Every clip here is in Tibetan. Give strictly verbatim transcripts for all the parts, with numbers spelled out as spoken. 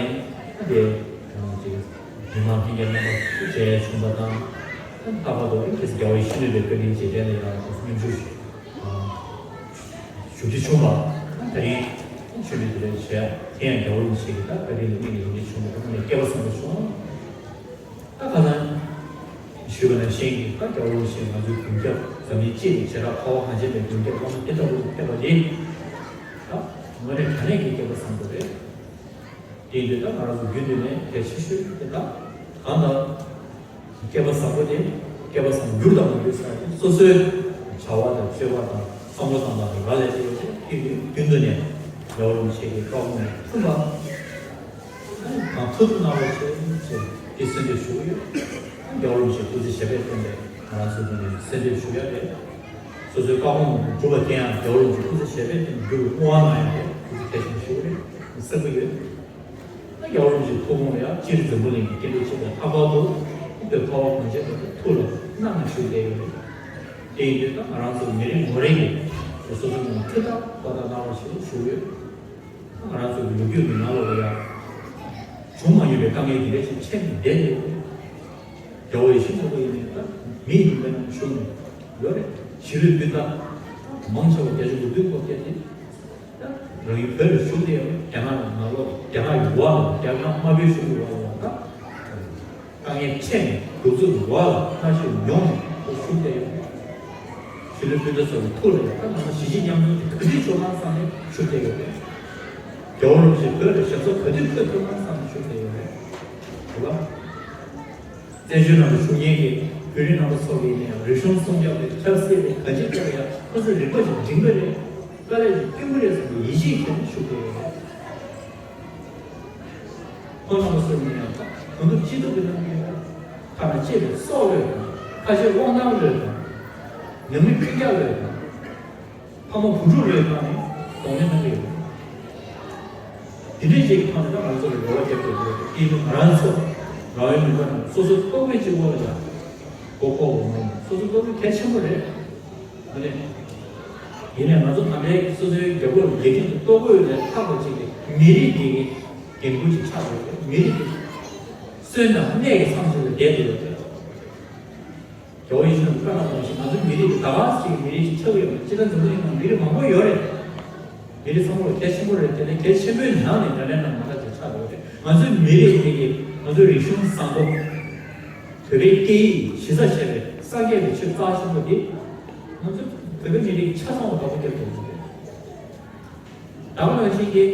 ཡིན། ད་དེ་ཅིག་མི་མང་ལྷན་རྒྱས་རྣམ་པ་མཇལ་བྱུང་པ་དང་། ད་ལྷག་པར་དུ་ཨེ་ཁེ་སི་རྒྱལ་བ་ཡིད་བཞིན་ནོར་བུའི་བཀའ་དྲིན་རྗེས་དྲན་ལ་ཡང་སྙན་ཞུ་ཞུ། ཞུ་རྒྱུ་བྱུང་བ། ད་རིང་ཆོས་འབྲེལ་དེ་ལས་བྱས། དེ་ཡང་རྒྱལ་བ་རིན་པོ་ཆེ་གི་ད་བཀའ་དྲིན་ལ་དམིགས་ནས་ཡོང་རྒྱུ་བྱུང་བ། ད་ནས་སྐལ་བ་བཟང་པོ་བྱུང་། ད་ཁ་སང་ཞུས་པ་ནང་བཞིན་གྱི་ད་རྒྱལ་བ་རིན་པོ་ཆེ་ང་ཚོའི་མདུན་རྒྱབ་འཛམ་གླིང་སྤྱི་ལ་བྱེ་བྲག་འཁོར་བ་གངས་ཅན་པའི་མདུན་རྒྱབ་བླ་མ་དེ་ལྟ་བུ་ཕེབས་པ་དེ། ད་དངོས་གནས་དྲང་གནས་ཀྱི་སྐལ་བ་བཟང་པོ་རེད། དེ་ཡིན་དུས་ད་ང་རང་ཚོ་རྒྱུན་དུ་ནས་གལ་ཆེ་ཤོས་དེ་ད་གང་ལྟར། སྐལ་བ་བཟང་པོ་དེ་སྐལ་བ་བཟང་འགྱུར་དང་མ་འགྱུར་ས་དེ་སོ་སོའི་བྱ་བ་དང་སྤྱོད་པ་དང་བསམ་བློ་བཏང་སྟངས་དང་རག་ལས་དེ་ཡོད་དེ་དེ་རྒྱུན་དུ་ནས་རྒྱལ་བ་རིན་པོ་ཆེ་གི་བཀའ་དགོངས་ལ་མཐུན་པ་དང་ཐུགས་སུ་གནང་བ་བྱེད་ཅེས་དེ་གསོལ་འདེབས་ཞུ་གི་ཡོད། རྒྱལ་བ་རིན་པོ་ཆེ་སྐུ་ཚེ་ཞབས་པད་བརྟན་པའི་ང་རང་ཚོའི་ངོས་ནས་གསོལ་འདེབས་ཞུ་ཡ་རེད། སོ་སོའི་བཀའ་དགོངས་གྲུབ་པ་དེ་ཡང་རྒྱལ་བ་རིན་པོ་ཆེ་སྐུ་ཚེ་ཞབས་པད་བརྟན་པའི་རྒྱུ་རུ་བསྔོ་བ་གནང་ཡ་རེད། སྐུ་ཚེ་ཁ་ཤས་ཞུ་གི་རེད། གསལ་པོ་ཡོད། རྒྱལ་བ་རིན་པོ་ཆེའི་ཐུགས་དགོངས་ལ་ཡང་སྤྱིར་འཛམ་བུ་གླིང་གི་སྐྱེ་འགྲོ་ཆེ་བའི་ལྷག་པར་དུ་བོད་ཁ་བ་གངས་ཅན་པ་དེ་ཐུགས་ལ་གནང་ནས་བཞུགས་བསྡད་ཡོད་རེད། དེ་ཡིན་དུས་ད་ང་རང་ཚོ་མི་རེ་ངོ་རེ་གིས་སོ་སོའི་ངོས་ནས་ཐུགས་ཐག་པ་དང་གནང་བ་ཞིག་ཞུ་ཡོད། ད་ང་རང་ཚོ་གི་ལོ་རྒྱུས་ཀྱི་ནང་ལོགས་ལ་ཡང་བྱུང་མ་མྱོང་བའི་དཀའ་ངལ་འདི་འདྲ་ཞིག་འཕྲད་ནས་བསྡད་ཡོད་རེད། རྒྱལ་བ་ཡིད་བཞིན་ནོར་བུ་ཡིན་ནའི་ད་མི་ཡིན་པའི་ནང་བཞུགས་ནས་ཡོད་རེད། ཕྱི་ལོའི་སྤུན་ཟླ་མང་ཆེ་བ་བརྒྱ་ཆ་དགུ་བདུན་སྐོར་བརྒྱད་དེ། རང་ཡུལ་བོད་ལ་བཞུགས་ཏེ་ཡང་རྒྱ་ནག་ནང་ལོགས་རྒྱ་ནག་ཡུལ་བ་ལ་རྒྱ་ནག་དམར་པོའི་གཞུང་གི་བ་ལ་ཡང་ད་དཀའ་ངལ་འཕྲད་ནས་གདུག་རྩུབ་ཀྱི་བ་ལ་ཁ་ཤས་མྱོང་ནས་བཞུགས་ཏེ་ཡང་ཕྱི་ལོའི་སྤུན་ཟླ་ཚོ་གི་ཐུགས་ལ་ཡང་ད་ང་ཚོ་གཞིས་བྱེས་མཉམ་འཛོམས་ཀྱི་ག་དུས་བྱུང་ན་བསམ་ནས་བཞུགས་ཏེ་ཡོད་རེད། རྒྱལ་བ་རིན་པོ་ཆེ་བོད་ལ་ཞབས་སོར་ག་དུས་འཁོད་ཐུབ་ན་བསམ་ནས་བཞུགས་ཏེ་ཡོད་རེད། རེད་བ། བཙན་བྱོལ་ནང་དུ་བཞུགས་མཁན་གྱི་བོད་རིགས་རྣམ་པ་ཚོ་གིས་ནས་ཡང་རིག་གཞུང་སྲུང་སྐྱོབ་དེ་ཆབ་སྲིད་དེ་ག་ཅི་ཐད་ལ་ཡང་ཁོ་ཚོས་རིག་པ་ཞིག་འབྲིང་པ་རེད། དཀའ་ལས་ཞིག་སྐྱོན་གྱི་རེད་བསམ་པའི་ཡིད་ཆེས་བྱས་ནས་བཞུགས་བསྡད་ཡོད་རེད། ཁོང་རྣམ་པ་ཚོ་ནས་ཡང་གང་ཐུབ་ཅི་ཐུབ་ཀྱིས་གནང་གི་ཡོད་རེད། ཐ་ན་གཅེས་པའི་སྲོག་བློས་དང་། ཁ་ཆེའི་དབང་ཐང་བློས་དང་། ཉམས་མི་སྤུན་ཀྱག་བློས་དང་། ཕ་མ་བུ་ཕྲུག་ལོས་བཏང་ནས་གདོང་ལེན་གནང་གི་ཡོད། དེ་འདྲའི་ཅིག་ཐོག་ནས་ད་ང་ཚོ་ལ་རེ་བ་རྒྱབ་དགོས་འདུག་དེ་ནི་ང་རང་ཚོ་རང་ཡུལ་མི་མང་རྣམས་སོ་སོའི་ལྟོ་གོས་གཅིག་པོ་ལ་ཡང་མགོ་འཁོར་བ་མ་ཡིན། སོ་སོའི་ལྟོ་གོས་གལ་ཆེན་པོ་རེད། ཨ་ནི། ཡིན་ནའི་ང་ཚོ་ད་ལྟའི་སོ་སོའི་རྒྱལ་ཁབ་ལ་རྒྱལ་ཁྲིམས་ཀྱི་ལྟོ་གོས་ལས་ལྷག་པ་ཅིག་གི་མི་རིགས་ཀྱི་འགན་ཁུར་ཅིག་ཆགས་ཡོད་རེད། མི་རིགས་ཀྱི་སོན་དང་གནས་ཀྱི་མཚམས་ཤིག་ལ་བསྡད་དེ་ཡོད་རེད། རྒྱལ་བ་ཡིད་བཞིན་ནོར་བུ་བཀའ་གནང་བ་ནང་བཞིན་ང་ཚོའི་མི་རིགས་འདི་ད་ག་ཟེ་གི་མི་རིགས་ཤིག་ཆགས་ཀྱི་ཡོད་མ་རེད། སྤྱིར་བཏང་འཛམ་བུ་གླིང་ནང་མི་རིགས་མང་པོ་ཡོད་རེད། མི་རིགས་ཚང་མ་ལ་གལ་ཆེན་པོ་རེད། དེ་ནས་གལ་ཆེན་པོའི་ནང་ནས་འདྲ་འདྲའི་ནང་མ་འདྲ་ཅིག་ཆགས་ཡོད་རེད། ང་ཚོའི་མི་རིགས་འདི་གི་ང་ཚོའི་རིག་གཞུང་བཟང་པོ། བོད་པའི་སྐད་ཡིག་གཞི་རྩ་བྱས་པའི་སངས་རྒྱས་པའི་ཆོས་རྩ་ཆེན་པོ་འདི། ང་ཚོ་བོད་པའི་མི་རིགས་ཆ་ཚང་བ་བདག་པོ་རྒྱབ་ཐུབ་ཀྱི་རེད། ད་ག་ནང་བཞིན་གྱི།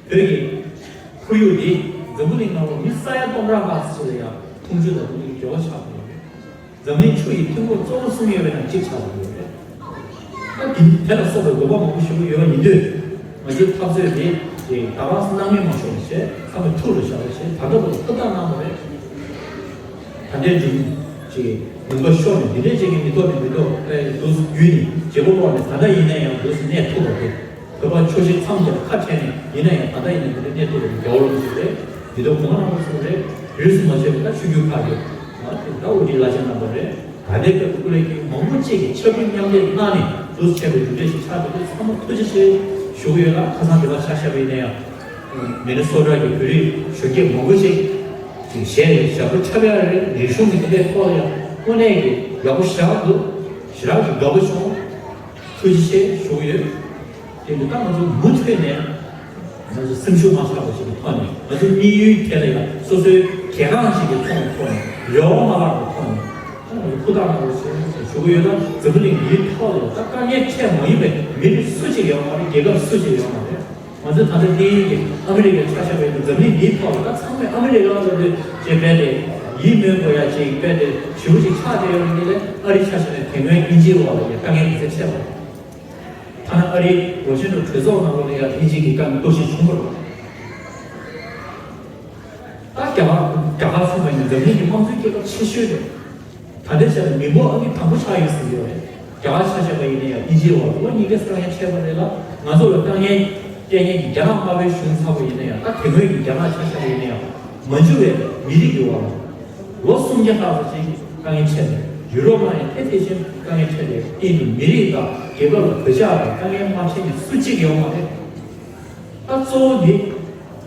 བོད་ཀྱི་ཁོར་ཡུག་འདི་འཛམ་བུ་གླིང་ནང་ལ་མི་ས་ཡ་སྟོང་ཕྲག་ལྷག་ཙམ་ལ་ཡང་འཐུང་ཆུ་དང་འཐུང་ཆུའི་འབྲེལ་བ་ཆགས་ཡོད་རེད། འཛམ་གླིང་ཆུ་ཡི་ཐོན་ཁུངས་གཙོ་བོ་གསུམ་ཡོད་པའི་ནང་གཅིག་ཆགས་ཡོད་རེད། ད་འདི་དེ་ལ་སོགས་པའི་དགོས་པ་མང་པོ་ཞིག་ཡོད་པ་ཡིན་དུས། ང་ཚོའི་འཐབ་རྩོད་འདི་ད་ག་སེ་སྣང་མེད་མ་ཤོར་བ་བྱས། ཚང་མས་ཐུགས་ལ་བཞག་པ་བྱས། ད་ལྟ་བར་དུ་ཧུར་ཐག་གནང་བ་རེད། ད་ལྟའི་འབྱུང་ཅིག་ལུང་པ་ཤོར་ནས་འདི་འདྲས་ཅིག་གི་མི་ཐོག་ནས་མི་ཐོག་ཨེ་འདུག་སེ་བརྒྱུད་ནས་བྱེད་པོ་ལོག་ནས་ད་ལྟ་ཡིན་ན་ཡང་འདུག་སེ་གནས་ཐུབ་པ་དེ། བོད་པ་ཆོས་བྱེད་མཚམས་སྦྱར་ཁ་བྲལ་ནས་ཡིན་ན་ཡང་ད་ལྟ་ཡིན་ན་འདི་འདྲས་གནས་ཐུབ་པ་དེ་རྒྱལ་བ་རིན་པོ་ཆེ་རེད། མི་ཐོག་གོང་མ་རྣམ་པ་ཚོ་རེད། རིས་སུ་མ་ཆད་པའི་ད་ཆོས་བརྒྱུད་ཁག་གི་ད་དེ་ད་དབུ་ཁྲིད་བླ་ཆེན་རྣམ་པ་རེད། ད་ལྟའི་སྐབས་སུ་སྐུ་ལས་མཁན་མང་པོ་ཅིག་གིས་ཕྱར་གྲུ་མཉམ་འདེགས་གནང་ནས་འདུག་སེ་བྱས་པའི་གྲུབ་འབྲས་ཤིག་ཆགས་པ་དེ་ཚང་མ་ཐུགས་རྗེ་ཆེ་ཞུ་གི་ཡོད་ལ། ཁ་སང་དེ་པར་ཆ་བཞག་པ་ཡིན་ན་ཡང་། མི་ནི་སོ་ཊ་གི་བོད་རིགས་གཞོན་སྐྱེས་མང་པོ་ཞིག་གིས་གཞས་རེ་ཞབས་བྲོ་འཁྲབ་ཡག་རེད། རིག་གཞུང་གི་དེ་འདྲའི་ཐོག་ལ་ཡང་དངོས་གནས་ཀྱི་ཡག་པོ་ཞེ་དྲག་འདུག་ཞེ་དྲག་གི་དགའ་པོ་བྱུང་། ཐུགས་རྗེ་ཆེ་ཞུ་གི་ཡོད། དེ་འདི་ལྟ་ང་ཚོ་མུ་མཐུད་ནས་ང་ཚོ་སེམས་ཤུགས་མ་ཆག་པ་ཞིག་གི་ཐོག་ནས། ང་ཚོ་དམིགས་ཡུལ་དེ་ལ་ཡང་སོ་སོའི་གལ་འགངས་ཤིག་གི་ཐོག་ནས། ཐོག་ནས་རེ་བ་མ་བརླག་པའི་ཐོག་ནས། ད་ང་ཚོ་ཧུར་ཐག་གནང་རོགས་ཞེས་ཞུ་གི་ཡོད། ད་འཛམ་བུ་གླིང་འདིའི་ཐོག་ལ་ད་དཀའ་ངལ་འཕྲད་མ་ཡིན་པའི་མི་རིགས་སུ་གཅིག་ཡོད་མ་རེད། རྒྱལ་ཁབ་སུ་གཅིག་ཡོད་མ་རེད། ང་ཚོས་ད་ལྟ་དེ་ཡིན་གྱི་ཨ་མི་རི་ཀའི་ཆ་བཞག་པ་ཡིན་ན། འཛམ་གླིང་འདིའི་ཐོག་ལ་ད་ཚང་མས་ཨ་མི་རི་ཀ་ལ་འདི་ཅེས་རྦད་དེ་ཡིད་སྨོན་དགོས་ཡ་ཅིག་རྦད་དེ་ཞེ་པོ་ཅིག་ཆགས་བསྡད་ཡོད་རེད། འདི་ལས་ཨ་རི་ཆ་བཞག་ན་དེ་སྔོན་དབྱིན་ཇིའི་འོག་ལ་ཡ་དཀའ་ངལ་ག་ཚད་འཕྲད་པ། ཐ་ན་ཨ་རིའི་ཝ་ཤིང་ཊོན་གྲོས་ཚོགས་ནང་ལོགས་ལ་ཡ་དབྱིན་ཇི་གི་དཀའ་ངལ་གཏོར་བཤིག་བྱུང་བ་རེད། ད་རྒྱ་གར་རྒྱ་གར་ཚང་མ་ཡིན་ན་འཛམ་གླིང་གི་དམངས་གཙོའི་རྒྱལ་ཁབ་ཆེ་ཤོས་རེད། ད་ལྟའི་ཆ་ལ་མི་འབོར་ཨ་ནི་དང་པོ་ཆགས་ཡོད་ཟེར་གྱི་ཡོད་རེད། རྒྱ་གར་ཆ་བཞག་པ་ཡིན་ན་ཡང་དབྱིན་ཇིའི་འོག་ལ་གཉིས་ཀས་དཀའ་ངལ་འཕྲད་པ་རེད་ལ། ང་ཚོ་ལ་དཀའ་ངལ་སྤྲད་མཁན་གྱི་རྒྱ་ནག་དམར་པོའི་གཞུང་ཚ་པོ་ཡིན་ན་ཡང་། ད་དེ་སྔོན་གྱི་རྒྱ་ནག་ཆ་བཞག་པ་ཡིན་ན་ཡང་། མ་འཇུ་བའི་མི་རིགས་ཀྱི་འོག་ལ་ལོ་སུམ་བརྒྱ་ལྷག་ཙམ་ཅིག་དཀའ་ངལ་འཕྲད་པས། ཡུ་རོབ་ནང་ཡང་དེ་དེ་བཞིན་དཀའ་ངལ་འཕྲད་པའི་སྟེང་དུ་མི་རིགས་དང་རྒྱལ་ཁབ་ལ་གོད་ཆག་དང་དཀའ་ངལ་མ་འཕྲད་མཁན་སུ་གཅིག་ཡོད་མ་རེད། ད་གཙོ་བོ་འདི།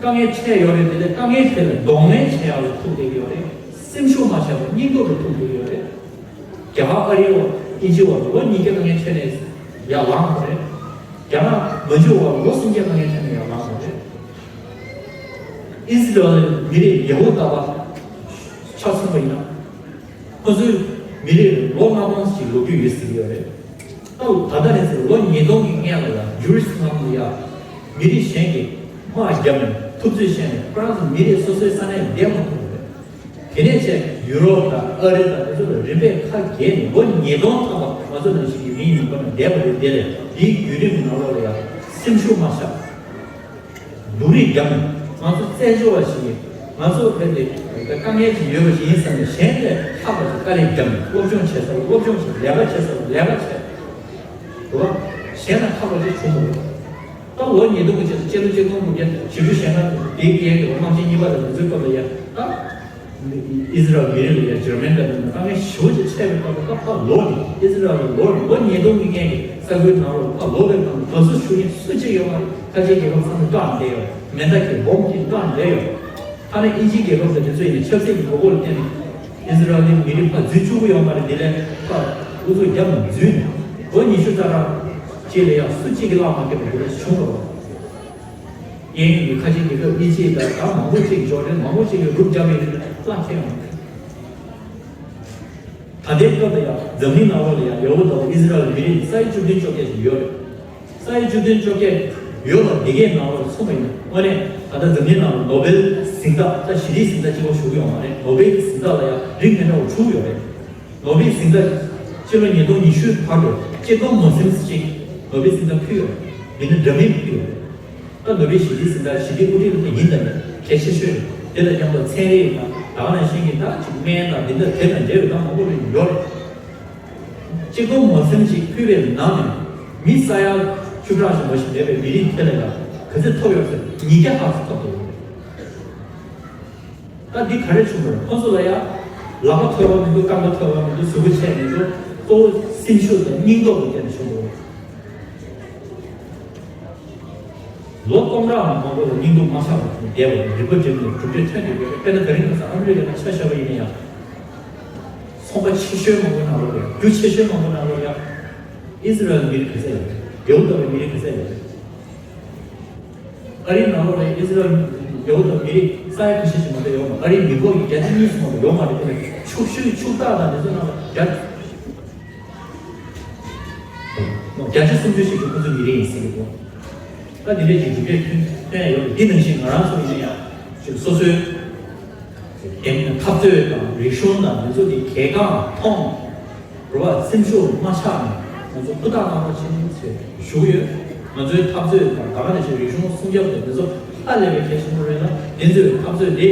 དཀའ་ངལ་འཕྲད་ཡོད་རེད། དེ་ལས་དཀའ་ངལ་དེ་ལ་གདོང་ལེན་བྱེད་ཡག་ལ་ཐུག་བསྡད་ཀྱི་ཡོད་རེད། སེམས་ཤུགས་མ་ཆག་པར་སྙིང་སྟོབས་ལ་ཐུག་བསྡད་ཀྱི་ཡོད་རེད། རྒྱ་གར་ཨ་རིའི་འོག་དབྱིན་ཇིའི་འོག་ལ་ལོ་ཉིས་བརྒྱ་དཀའ་ངལ་འཕྲད་ནས་ཡར་ལངས་པ་རེད། རྒྱ་ནག་མ་འཇུ་བར་ལོ་སུམ་བརྒྱ་དཀའ་ངལ་འཕྲད་ནས་ཡར་ལངས་པ་རེད། ཨི་ཟི་རལ་མི་རིགས་ཡ་ཧུ་དཱ་པ་ཆ་མཚོན་པ་ཡིན་ན། ཁོ་ཚོའི་མི་རིགས་ལོ་ལྔ་སྟོང་ཞིག་ལོ་རྒྱུས་ཡོད་ཟེར་གྱི་ཡོད་རེད། ད་ད་ལྟ་ནས་ཟེར་ལོ་ཉིས་སྟོང་གི་སྔོན་ལ་ཡ་ཇུ་རི་སི་ནང་དུ་ཡ་མི་རིགས་གཞན་གྱིས་དམག་བརྒྱབ་ནས་ཐུབ་ཚོད་བྱས་ནས་ཁོ་རང་ཚོ་མི་རིགས་སོ་སོའི་ས་གནས་བསྡད་མ་ཐུབ་པ་རེད། དེ་ནས་བྱས་ཡུ་རོབ་དང་ཨ་རི་དང་དེ་ཚོ་ལ་རིམ་པས་ཁ་གྱེས་ནས་ལོ་ཉིས་སྟོང་ཐམ་པ་ང་ཚོ་ནང་བཞིན་གྱི་མིའི་མིང་པ་ནང་བསྡད་པ་རེད། དེ་ལས་དེའི་བརྒྱུད་རིམ་ནང་ལོགས་ལ་ཡ་སེམས་ཤུགས་མ་ཆག་སྡུག་རུས་བརྒྱབ་ནས་ང་ཚོ་བཙན་བྱོལ་བ་ཞིག་ཡིན། ང་ཚོ་རྦད་དེ་དཀའ་ངལ་ཅིག་ཡོད་པ་ཞིག་ཡིན་བསམ་ནས་གཞན་ལས་ལྷག་པ་ཞིག་དཀའ་ལས་བརྒྱབ་ནས་སློབ་སྦྱོང་བྱེད་ས་ལ་སློབ་སྦྱོང་བྱེད། ལས་ཀ་བྱེད་ས་ལ་ལས་ཀ་བྱེད། རེད་བ། གཞན་ལས་ལྷག་པ་ཅིག་བྱུང་མ་རེད། ད་ལོ་ཉིས་སྟོང་གི་རྗེས་སུ་སྤྱི་ལོ་ཆིག་སྟོང་དགུ་བརྒྱ་བཞི་བཅུ་ཞེ་ལྔ་དེའི་སྐད་ཀྱི་དམག་ཆེན་གཉིས་པ་དང་དེ་ཚོའི་སྐབས་ལ་ཡ་ད། ཨི་ཟི་རལ་མི་རིགས་ལ་ཡ་འཇར་མན་དང་དེ་ཚོ་དཀའ་ངལ་ཞེ་པོ་ཅིག་འཕྲད་པའི་སྐབས་ལ་ད་ཕར་ལོག་ནས་ཨི་ཟི་རལ་ལ་ལོག་ནས་ལོ་ཉིས་སྟོང་གི་སྔོན་གྱི་ས་ཁུལ་ནང་ལ་ཕར་ལོག་པའི་སྐབས་ལ་དགའ་བསུ་ཞུ་མཁན་སུ་གཅིག་ཡོད་མ་རེད། ཁ་ཆེའི་རྒྱལ་ཁབ་ཚང་མ་བཀག་བསྡད་ཡོད། མེ་མདའ་གྱིས་སྦོམ་གྱིས་བཀག་བསྡད་ཡོད། ཐ་ན་དབྱིན་ཇིའི་རྒྱལ་ཁབ་དང་དེ་ཚོ་ཡིན་ན་ཆབ་སྲིད་ཀྱི་དགོས་མཁོ་ལ་བརྟེན་ནས་ཨི་ཟི་རལ་གྱི་མི་རིགས་ཕར་འཛུལ་བཅུག་གི་ཡོད་མ་རེད། དེ་ལས་ཕར་ཨུ་ཚུགས་རྒྱབ་ནས་འཛུལ་ནས་ལོ་ཉི་ཤུ་རྩ་གྲངས་ཅིག་ལ་ཡང་སུ་གཅིག་གིས་གླགས་མ་ཁེལ་བ་དེ་འདྲ་བྱུང་འདུག་གཡས་གཡོན་གྱི་ཁ་ཆེ་རྒྱལ་ཁབ་ཨི་ཇིབ་དང་ད་མང་པོ་ཅིག་འབྱོར་ནས་མང་པོ་ཅིག་གིས་རུབ་རྒྱབ་ཡོད་ན་གླགས་ཁེལ་ཡོང་གི་རེད། ད་ལྟའི་སྐབས་ལ་ཡང་འཛམ་གླིང་ནང་ལོགས་ལ་ཡང་ཡ་ཧུ་དཱ་པ་ཨི་ཟི་རལ་མི་རིགས་ས་ཡ་བཅུ་བདུན་བཅོ་བརྒྱད་ཅིག་ཡོད་རེད། ས་ཡ་བཅུ་བདུན་བཅོ་བརྒྱད་ཡོད་པ་འདི་གའི་ནང་ལོགས་མཚོན་པ་ཡིན་ན་དངོས་གནས་ད་ལྟ་འཛམ་གླིང་ནང་ལ་ནོ་བེལ་གཟེངས་རྟགས། ད་ཞི་བདེའི་གཟེངས་རྟགས་གཅིག་པོ་ཞུ་གི་ཡོད་མ་རེད། ནོ་བེལ་གཟེངས་རྟགས་ལ་ཡང་རིགས་མི་འདྲ་བ་བྱུང་ཡོད་རེད། ནོ་བེལ་གཟེངས་རྟགས་སྤྱི་ལོ་ཉིས་སྟོང་ཉི་ཤུའི་བར་དུ་སྐྱེ་སྟོབས་མ་ཟིན་ཅིག་ནོ་བེལ་གཟེངས་རྟགས་ཕུལ་ཡོད་རེད། མི་སྣ་འདྲ་མིན་ཕུལ་ཡོད་རེད། ད་ནོ་བེལ་ཞི་བདེའི་གཟེངས་རྟགས་ཞི་བདེའི་དབུ་ཁྲིད་ལ་ཡིན་ད་ནི་གལ་ཆེ་ཤོས་རེད། དེ་ལ་མཉམ་དུ་ཚན་རིག་དང་ད་ག་ནང་བཞིན་གྱི་ད་ཅིག་སྨན་དང་འདི་འདྲ་དེ་དང་འབྲེལ་བའི་ད་མང་པོ་རེ་ཡོད་རེད། སྐྱེ་སྟོབས་མ་ཟིན་ཅིག་ཕུལ་བའི་ནང་ནས་མི་ས་ཡ་བཅུ་ཕྲག་ཞིག་མ་ཞིག་མེད་པའི་མི་རིགས་དེ་ལ་ཡང་ག་ཚོད་ཐོབ་ཡོད་ཟེར་ཉིས་བརྒྱ་ལྷག་ཙམ་ཐོབ་འདུག་ད་འདི་ག་རེ་བྱུང་བ་རེད། ཁོ་ཚོ་ལ་ཡང་ལག་པ་མཐོ་བ་མི་འདུག་རྐང་པ་མཐོ་བ་མི་འདུག་གཟུགས་པོ་ཆེ་མི་འདུག་གཙོ་བོ་སེམས་ཤུགས་དང་སྙིང་སྟོབས་ལ་བརྟེན་ནས་བྱུང་བ་རེད། ལོ་སྟོང་ཕྲག་མང་པོ་ལ་སྙིང་སྟོབས་མ་ཆག་པར་བསྡད་པ་རེད། རིག་པ་སྒྲིམ་ནས་གྲུབ་འབྲས་ཐོན་བསྡད་ཡོད་རེད། དཔེར་ན་དེ་རིང་ཁ་སང་ཨ་མི་རི་ཀའི་ནང་ཆ་བཞག་པ་ཡིན་ན་ཡང་། ཚོང་པ་ཆེ་ཤོས་མང་པོ་ནང་ལོགས་ལ་ཡང་། རྒྱུ་ཆེ་ཤོས་མང་པོ་ནང་ལོགས་ལ་ཡང་། ཨི་ཟི་རལ་མི་རིགས་ག་ཚད་ཡོད་རེད། ཡ་ཧུ་དཱ་པའི་མི་རིགས་ག་ཚད་ཡོད་རེད། ཨ་རིའི་ནང་ལོགས་ལ་ཨི་ཟི་རལ་ཡ་ཧུ་དཱ་མི་རིགས་ས་ཡ་ཁ་ཤས་ཤིག་མ་གཏོགས་ཡོད་མ་རེད། ཨ་རིའི་མི་འབོར་གྱི་བརྒྱ་ཆ་གཉིས་སུ་མ་གཏོགས་ཡོད་མ་རེད། དེ་ནས་ཕྱུག་ཤོས་ཕྱུག་བདག་དང་དེ་ཚོ་ནང་ལ་བརྒྱ་བརྒྱ་ཆ་སུམ་ཅུ་ཞིག་གི་ཁོ་ཚོ་མི་རིགས་ཡིན་ཟེར་གྱི་འདུག་ད་འདི་འདྲས་ཀྱི་གྲུབ་འབྲས་ཐོན་ཐོན་ཡོད་རེད། འདི་ནང་བཞིན་ང་རང་ཚོ་ཡིན་ན་ཡང་ཅིག་སོ་སོའི་འཐབ་རྩོད་དང་རིག་གཞུང་དང་འདི་ཚོ་དེ་གལ་འགངས་མཐོང་། རེད་བ། སེམས་ཤུགས་མ་ཆག་ནས་ང་ཚོ་ཧུར་ཐག་གནང་རོགས་བྱེད་ཟེར་ཞུ་གི་ཡོད། ང་ཚོའི་འཐབ་རྩོད་དང་ད་ག་ནང་བཞིན་རིག་གཞུང་སྲུང་སྐྱོབ་དང་འདི་ཚོ་ཧ་ལས་པའི་གལ་ཆེན་པོ་རེད་ལ། འདི་ཚོའི་འཐབ་རྩོད་དེ་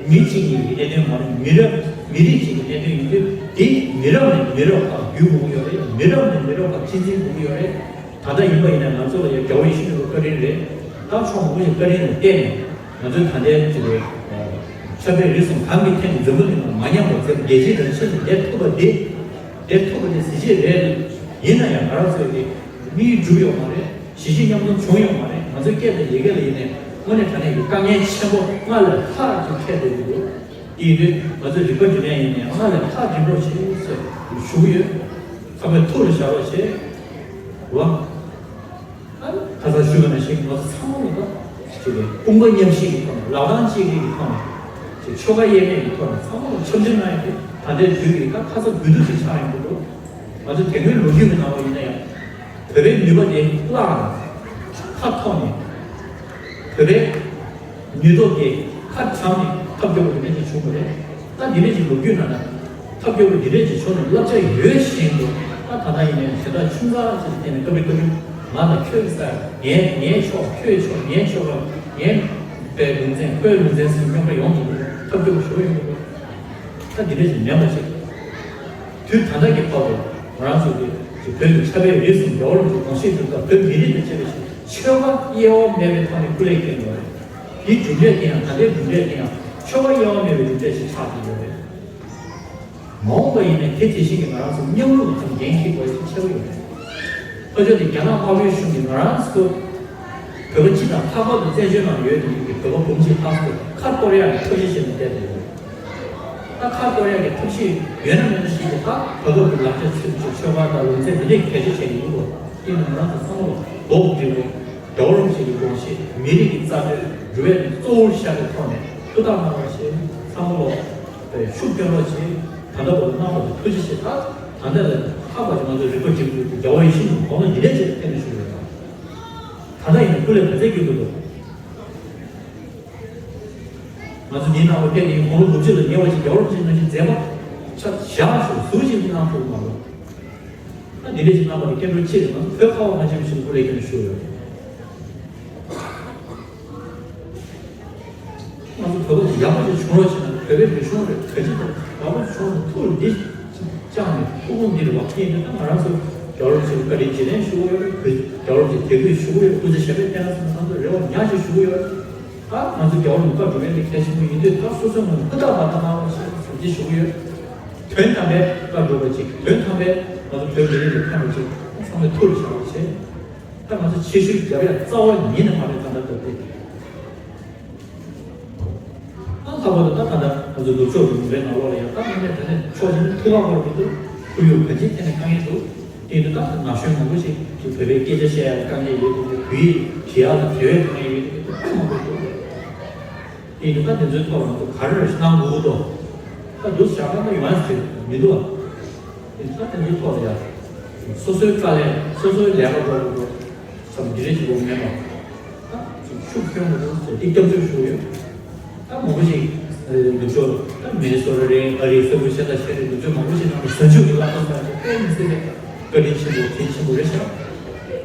མི་གཅིག་གཉིས་ཀྱི་གནད་དོན་མ་རེད། མི་རབས་མི་རིགས་གཅིག་གི་གནད་དོན་ཡིན་དུས་དེ་མི་རབས་ནས་མི་རབས་བར་བརྒྱུད་དགོས་ཀྱི་ཡོད་རེད། མི་རབས་ནས་མི་རབས་བར་གཅེས་འཛིན་དགོས་ཀྱི་ཡོད་རེད། ད་ལྟ་ཡིན་པ་ཡིན་ན་ང་ཚོ་ལ་ཡང་རྒྱལ་བ་ཡིད་བཞིན་ནོར་བུ་བཀའ་དྲིན་རེད། ད་ཕྱོགས་མང་པོ་ཞིག་བཀའ་དྲིན་ལ་བརྟེན་ནས་ང་ཚོའི་ད་ལྟའི་ཅིག་ཆབ་སྤེལ་རིག་གསུམ་གང་གི་ཐད་ནས་འཛམ་བུ་གླིང་ལ་མ་ཉམས་པར་བརྩེ་བ་རྒྱལ་གཅེས་དང་ཆེད་དུ་བསྡད་ཐུབ་པ་འདི་བསྡད་ཐུབ་པ་འདི་གཟི་བརྗིད་རེད། ཡིན་ན་ཡང་ང་རང་ཚོའི་གི་དམིགས་ཡུལ་འགྲུབ་ཡོད་མ་རེད། གཞིས་བྱེས་མཉམ་འཛོམས་བྱུང་ཡོད་མ་རེད། ང་ཚོའི་སྐད་དང་ཡི་གེ་ལ་ཡིན་ནའི་དངོས་གནས་དྲང་གནས་ཀྱི་དཀའ་ངལ་ཆེན་པོ་སྔར་ལས་ལྷག་ཅིག་འཕྲད་བསྡད་ཀྱི་འདུག་དེ་ཡིན་དུས་ང་ཚོའི་རིག་པ་སྒྲིམ་ཡ་ཡིན་ནའི་སྔར་ལས་ལྷག་སྒྲིམ་རོགས་བྱེད་ཟེར་ཞུ་གི་ཡོད། ཚང་མས་ཐུགས་ལ་བཞག་རོགས་བྱེད། རེད་བ། ཨ་ནི་ཁ་སང་ཞུས་པ་ནང་བཞིན་ང་ཚོ་ཚང་མ་ལ་ད་ཅིག་དཔུང་པ་མཉམ་གཤིབ་ཀྱི་ཐོག་ནས། ལག་གདང་གཅིག་སྒྲིལ་གྱི་ཐོག་ནས། ཅིག་ཆོལ་ཁ་དབྱེ་མེད་ཀྱི་ཐོག་ནས་ཚང་མ་ལ་འཆམ་མཐུན་གནང་ཡ་དེ་ད་ལྟའི་དུས་ཀྱི་ད་ཁ་ཚ་དགོས་གཏུགས་ཅིག་ཆགས་ཡོང་གི་འདུག་ང་ཚོ་དེ་སྔོན་ལོ་རྒྱུས་ཀྱི་ནང་ལ་ཡིན་ན་ཡང་། བོད་པའི་ནུས་པ་དེ་བརླག་ནས་ཁ་ཐོག་ནས་བོད་པའི་ནུས་སྟོབས་དེ་ཁ་བྱང་ནས་ཐབས་སྐྱོ་པོ་དེ་འདྲ་ཅིག་བྱུང་བ་རེད། ད་འདི་འདྲ་ཅིག་ལོ་རྒྱུས་ནང་ན་ཐབས་སྐྱོ་པོ་འདི་འདྲ་ཅིག་བྱུང་ནས་བསླབ་བྱ་ཡོད་བཞིན་དུ། ད་ད་ལྟ་ཡིན་ནའི་ཞེ་དྲག་ཆུང་ཙག་ཅིག་བསྟན་ནས་སྐབས་རེ་སྐབས་རེ་ང་དང་ཁྱོད་ཀྱི་ས། ངའི་ངའི་ཕྱོགས་ཁྱོད་ཀྱི་ཕྱོགས། ངའི་ཆོལ་ཁ་ངའི་པའི་ལུང་ཚན་ཁོའི་ལུང་ཚན་ཟེར་རྙོག་དྲ་ཡོང་གི་འདུག་ཐབས་སྐྱོ་པོ་ཞེ་པོ་ཡོང་གི་འདུག་ད་འདི་འདྲ་ཞིག་མེད་པ་ཞིག་དུས་ད་ལྟ་གི་བར་དུ་ང་རང་ཚོ་གི་ཅིག་བོད་ཀྱི་ཆབ་སྤེལ་རིག་གསུམ་རྒྱལ་བ་རིན་པོ་ཆེའི་དགོངས་གཞི་བསྒྲུབས་སྐབས་བོད་མི་རིགས་དང་བཅས་པ་ཞིག་ཆོལ་ཁ་དབྱེ་བ་མེད་པའི་ཐོག་ནས་སྐུ་ལས་བསྐྱོན་ཡོད་རེད། དེའི་གྲུབ་འབྲས་དེ་ཡང་། ད་ལྟའི་གྲུབ་འབྲས་དེ་ཡང་ཆོལ་ཁ་དབྱེ་བ་མེད་པའི་གྲུབ་འབྲས་ཤིག་ཆགས་བསྡད་ཡོད་རེད། མ་འོངས་པ་ཡིན་ནའི་དེ་དེ་བཞིན་གྱི་ང་རང་ཚོ་མཉམ་རུབ་དང་འགན་འཁྱེར་དགོས་ཡ་ཞིག་ཆགས་ཀྱི་ཡོད་རེད། ཕ་ཕྱོགས་དེ་རྒྱ་ནག་དམར་པོའི་གཞུང་གིས་ང་རང་ཚོ་ བོད་པ་སྤྱི་དང་ལྷག་པར་དུ་བཙན་བྱོལ་ནང་ཡོད་མཁན་གྱི་བོད་པ་འབུམ་གཅིག་ལྷག་ཙམ་ཁ་གཏོར་ཡག་གི་ཐབས་ཤེས་བྱས་ནས་བསྡད་འདུག་ད་ཁ་གཏོར་ཡག་གི་ཐབས་ཤེས་ཡོད་ན་མེད་ན་ཞིག་གིས་ད་བོད་པ་གི་ལག་ཆ་ཚུན་ཆད་ཆོལ་ཁ་དང་ལུང་ཚན་འདི་འདྲས་གལ་ཆེ་བྱེད་ཀྱི་ཡོད་པ་དེ་ནི་ང་རང་ཚོ་བསམ་བློ་ལྡོག་འགྲིག་པོ། རྒྱལ་བ་རིན་པོ་ཆེ་གི་དགོངས་བཞེད་མི་རིགས་ཀྱི་རྩ་དོན་འགྲུབ་ཡག་གི་གཙོ་བོར་བཞག་པའི་ཐོག་ནས་ཧུར་ཐག་གནང་རོགས་ཞེས་བསམ་བློ་ཤུགས་སྐྱོན་རོགས་བྱེད། ད་ལྟ་བར་དུ་གནང་བ་དེ་ཐུགས་རྗེ་ཆེ། ད་ད་ལྟ་ལ་ཧ་གོ་ཅིག་ང་ཚོ་རིག་པ་སྒྲིམ་དགོས་ཀྱི་རྒྱལ་བ་ཡིད་བཞིན་དུ་དགོངས་ལ་འདི་འདྲས་ཅིག་ཕེབས་ནས་ཞུ་ཡོད། ད་ལྟ་ཡིན་ན་སྐུ་ལས་ག་ཚད་བསྐྱོན་དགོས་འདུག་ང་ཚོ་འདིའི་ནང་ལ་ཕེབས་ནས་དགུང་ལོ་དགུ་བཅུ་ལ་ཉེ་བ་ཞིག་རྒྱལ་བ་རིན་པོ་ཆེ་ནང་བཞིན་མཛད་པ་ཆ་བཞག་ཞུ་ཟུར་ཞིག་གནང་ཐུབ་མ་རེད། ད་འདི་འདྲས་ཞིག་གནང་བ་ནི་སྐྱབས་འགྲོ་ཆེ་རེད། ང་ཚོ་བོད་ཁ་བ་ང་ཆེན་པོ་ཞིག་ལ་སྐུ་ལས་ཁྱེར་ནས་ཞུ་ཡོད། ང་ཚོ་བོད་པ་ཡག་པོ་ཞིག་བྱུང་རོགས་བྱས་ན་བོད་པའི་རིག་གཞུང་རེད། ག་ཅི་དང་ཡག་པོ་ཞིག་བྱུང་རོགས་ཐུགས་འདི་བཅངས་ནས་ཐུགས་དགོངས་འདི་རེད་བ། ཡིན་ན་ད་ང་རང་ཚོ་རྒྱལ་བ་རིན་པོ་ཆེ་ལ་བཀའ་དྲིན་རྗེས་དྲན་ཞུ་གི་ཡོད་རེད། བོད་རྒྱལ་བ་རིན་པོ་ཆེ་དད་གུས་ཞུ་གི་ཡོད། སྐུ་ཚེ་ཞབས་པད་བརྟན་ལ་སོང་ན་ང་ཚོ་རེ་བ་ཉག་ཅིག་ཞུ་གི་ཡོད་རེད། ད་ང་ཚོ་རྒྱལ་བ་རིན་པོ་ཆེ་བཀའ་སྒྲུབ་མཁན་དེ་གལ་ཆེན་པོ་ཡིན་དུས་ད་སོ་སོའི་ངོས་ནས་ཧུར་ཐག་བར་ཐག་གནང་རོགས་ཞེས་ཞུ་རྒྱུ་ཞུ་གི་ཡོད། དོན་དམ་པའི་བཀའ་སྒྲུབ་པ་ཅིག་དོན་དམ་པའི་ང་ཚོ་བོད་མི་རིགས་ལ་ཕན་པ་ཅིག་ཚང་མས་ཐུགས་ལ་བཞག་རོགས་བྱེད། ད་ང་ཚོ་ཕྱི་བཤོལ་རྒྱབ་ཡ་རྩ་བ་ཉིད་ནས་མ་རེད། ད་ལྟ་སྐབས་དེ། ཨ་ལྷག་པར་དུ་ད་ད་ལྟ་ང་ཚོ་ནུབ་ཕྱོགས་ཀྱི་ལུང་པའི་ནང་ལོགས་ལ་ཡང་ད་དངོས་གནས་དྲང་གནས་ཕྱོགས་གཅིག་ནས་ཐུགས་ཁག་པོ་རེད་འདུག་ཁོར་ཡུག་ག་ཅིག་ཐད་ནས་དཀའ་ངལ་འདུག་དེ་ཡིན་དུས་ད་ན་གཞོན་མང་པོ་ཞིག་གིས་བོད་པའི་སྐད་ཆ་བཤད་ཡག་དཀའ་ངལ་ཡོད་འདུག་བོད་ཡིག་བྲིས་ཡག་ལ་དེ་བས་དཀའ་ངལ་ཡོད་འདུག་དཔེ་མང་པོ་འདུག་དེ་ཡིན་དུས་ད་དེ་ཚོའི་ཐོག་ལ་ང་ཚོ་ག་རེ་གནང་དགོས་ཀྱི་འདུག་ད་འདུག་བཞག་ན་ད་ཡོང་ཡག་ཞིག་མི་འདུག་ད་དེ་ཚོའི་ཐོག་ལ་ཡང་སོ་སོའི་དཀའ་ལས་སོ་སོའི་ལས་ཀ་འགྲོ་དགོས་འདུག་བསམ་འདི་འདྲ་ཅིག་ཡོང་མེད་པ། ད་ཅིག་ཤུགས་སྐྱོན་དགོས་འདུག་ཟེར་ཏེ་སྐྱབས་བཅོལ་ཞུ་གི་ཡོད། ད་མང་པོ་ཞིག་ནུབ་ཕྱོགས་ད་མི་ནི་སོ་ཊ་རེད། ཨ་རིའི་ས་ཁུལ་གཞན་དང་གཞན་རེད། ནུབ་ཕྱོགས་མང་པོ་ཞིག་ནང་ལ་གཟའ་མཇུག་གི་སློབ་གྲྭ་ཟེར་ཡག་དཔེ་མི་སྲིད་པའི་བཀའ་དྲིན་ཆེན་པོ་དྲིན་ཆེན་པོ་རེད་ཤག་